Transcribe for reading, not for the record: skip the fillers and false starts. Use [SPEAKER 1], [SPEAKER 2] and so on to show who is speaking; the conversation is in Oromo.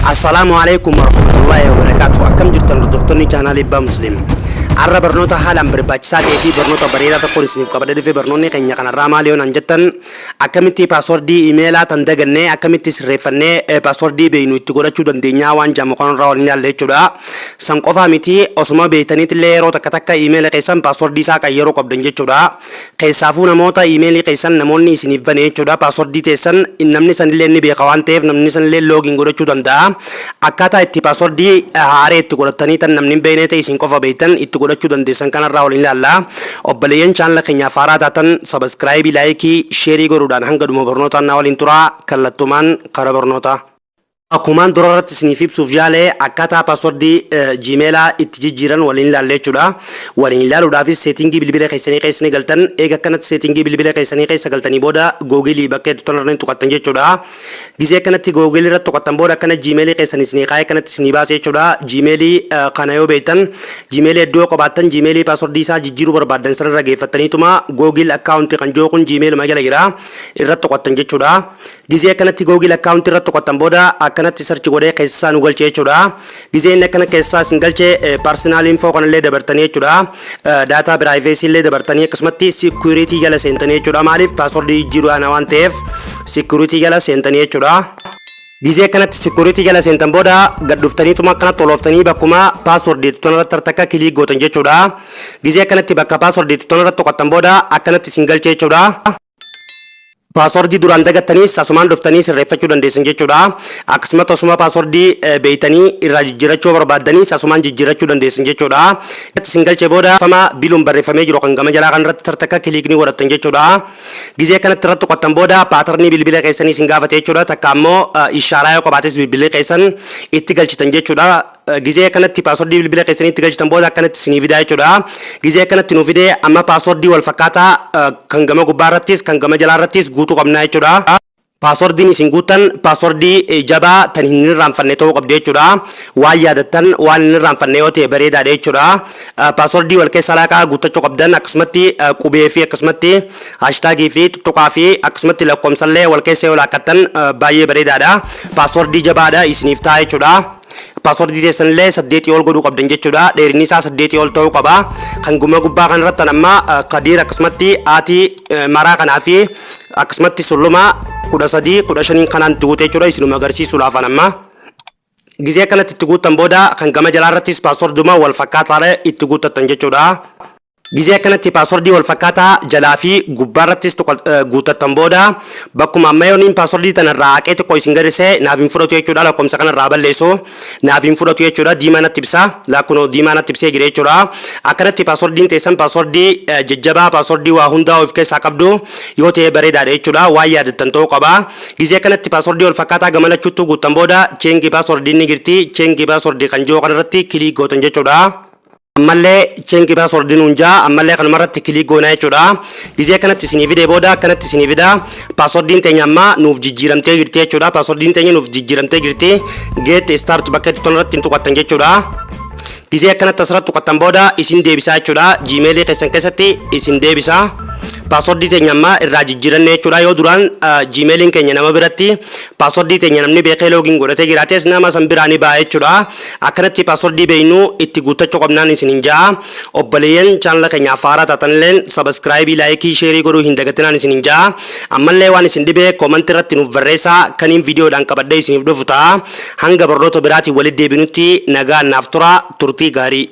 [SPEAKER 1] Assalaamu alaikum warahmatullaahi wabarakaatu. Akkam jirtan, hordoftoonni chaanaalii Abbaa Muslim? Har'a barnoota haalaan barbaachisaa ta'ee fi barnoota bareedaa tokkoon isiniif qabadhee dhufe. Barnoonni keenya kanarraa maali yoo naan jettan, akkamitti paaswordii imeelaa tan dagannee akkamitti sirreeffannee paaswordii beeknu itti godhachuu dandeenyaa waan jedhamu kanarraa waliin ilaalla jechuudha. San qofaa miti, osuma beektaniitillee yeroo takka takka imeela keessan paaswordii isaa qayyaruu qabdan jechuudha. Keessaafuu namoota iimeelii keessan namoonni isiniif bane jechuudha. Paaswordii teessan namni sanillee ni beeka waan ta'eef, namni sanillee login godhachuu danda'a. Akkaataa itti paaswordii haaree itti godhatanii tan namni hin beekne ta'e isin qofa beektan itti godhachuu dandeessan kanarraa waliin ilaalla. Obboleeyyan chaanala keenyaaf haaraa taatan subscribe, like, share godhuudhaan hanga dhuma barnootaan na waliin turaa. Kallattumaan karaa barnootaa. Akkumaan dura irratti isiniif ibsuuf yaale, akkaataa paaswordii jiimeelaa itti jijjiiran waliin ilaalle jechuudha. Waliin ilaaluudhaafis seetingii bilbila keessanii keessa ni galtan. Eega akkanatti seetingii bilbila keessanii keessa galtanii booda googilii bakka hedduu tanarra ni tuqattan jechuudha. Gizee akkanatti googilii irratti tuqattan booda akkana jiimeelii keessan isinii kaa'ee akkanatti isinii baase jechuudha. Jiimeelii kana yoo beektan, jiimeelii hedduu yoo qabaattan, jiimeelii paaswordii isaa jijjiiruu barbaaddan sanarra geeffattaniituma Google account kan jiru kun jiimeeluma jala jira, irratti tuqattan jechuudha. Gizee akkanatti Google account irratti tuqattan booda akkanatti search godhee keessaa nu galche jechuudha. Gizee inni akkana keessaa isin galche, personal info kanallee dabartanii jechuudha. Data privacy illee dabartanii akkasumatti security jala seentanii jechuudha. Maaliif? Paaswordii jijjiiruu ana waan ta'eef security jala seentanii jechuudha. Gizee akkanatti security jala seentan booda gad dhuftaniituma akkanatti tolooftanii bakkuma paaswordii irratti takka click gootan jechuudha. Gizee akkanatti bakka paaswordii irratti tuqattan booda akkanatti isin galche jechuudha. Paaswordii duraan dagattaniis asumaan dhuftanii sirreeffachuu dandeessan jechuudha. Akkasumas osuma paaswordii beeytanii irraa jijjiirachuu barbaaddanii asumaan jijjiirachuu dandeessan jechuudha. Isin galchee booda fama biluun barreeffamee jiru kan gama jalaa kanarratti tartakka click ni godhattan jechuudha. Gizee kanatti irratti tuqattan booda paatarnii bilbila keessanii isin gaafate jechuudha. Takka ammoo ishaaraa yoo qabaates bilbila keessan itti galchitan jechuudha. Gizee kanatti paaswordii bilbila keessanii itti galchitan booda akkanatti isinii fidaa jechuudha. Gizee kanatti nu fidee, amma paaswordii wal fakkaataa kan gama gubbaa irrattis kan gama jalaa irrattis guutuu qabna jechuudha. Paaswordiin isin guutan paaswordii jabaa tan hin irraanfanne ta'uu qabdi jechuudha. Waan yaadattan, waan hin irraanfanne yoo ta'e bareedaadha jechuudha. Paaswordii wal keessa laaqaa guuttachuu qabdan, akkasumatti qubee fi akkasumatti haashtaagii fi tuttuqaa fi akkasumatti lakkoomsallee wal keessa yoo laaqqattan baay'ee bareedaadha. Paaswordii jabaadha isiniif ta'a jechuudha. Paaswordii keessanillee 8 ol godhuu qabdan jechuudha. Dheerinni isaa 8 ol ta'uu qaba. Kan guma gubbaa kanarratti amma kadiir akkasumatti aatii maraa kanaa fi akkasumatti sulluma 13 15 kanaan itti guute jechuudha, isinuma agarsiisuudhaaf amma. Gizee akkanatti itti guuttan booda kan gama jalaa irrattis paasworduma wal fakkaataadha itti guuttattan jechuudha. Gizee akkanatti paaswordii wal fakkaataa jalaa fi gubbaa irrattis guuttattan booda bakkuma amma yooniin paaswordii tanarraa haqee xiqqoo isin gadisee naaf hin fudhatu jechuudha. Lakkoomsa kanarraa balleessu naaf hin fudhatu jechuudha. Diimaa natti ibsa, lakkunoo diimaa natti ibsee jira jechuudha. Akkanatti paaswordiin teessan paaswordii jajjabaa, paaswordii waa hundaa of keessaa qabdu yoo ta'e bareedaadha jechuudha. Waan yaadattan ta'uu qaba. Gizee akkanatti paaswordii wal fakkaataa gama lachuuttuu guuttan booda change paaswordiin ni jirti. Change paaswordii kan jiru kanarratti click gootan jechuudha. Ammallee change paaswordii nuun jaa, ammallee kanuma irratti click goonaa jechuudha. Gizee akkanatti isinii fidee booda akkanatti isinii fida. Paaswordiin teenya amma nuuf jijjiiramtee jirti jechuudha. Paaswordiin teenya nuuf jijjiiramtee jirti. Get start bakka itti irratti hin tuqattan jechuudha. Gizee akkanatti asirratti tuqattan booda isin deebisaa jechuudha. Jiimeelii keessan keessatti isin deebisaa. Paaswordii teenya amma irraa jijjiiranne jechuudha. Yoo duraan jiimeeliin keenya nama biratti paaswordii teenya namni beekee login godhatee jiraates, nama san biraa ni ba'a jechuudha. Akkanatti paaswordii beeknu itti guuttachuu qabnaan isin hin ja'a. Obboleeyyan chaanala keenyaaf haaraa taatanilleen subscribe, like, share godhuu hin dagatinaan isin hin ja'a. Ammallee waan isin dhibee koomantii irratti nuuf barreessaa, kaniin viidiyoodhaan qabadhee isiniif dhufu ta'a. Hanga barnoota biraatiin walitti deebinutti nagaan naaf tura, turtii gaarii.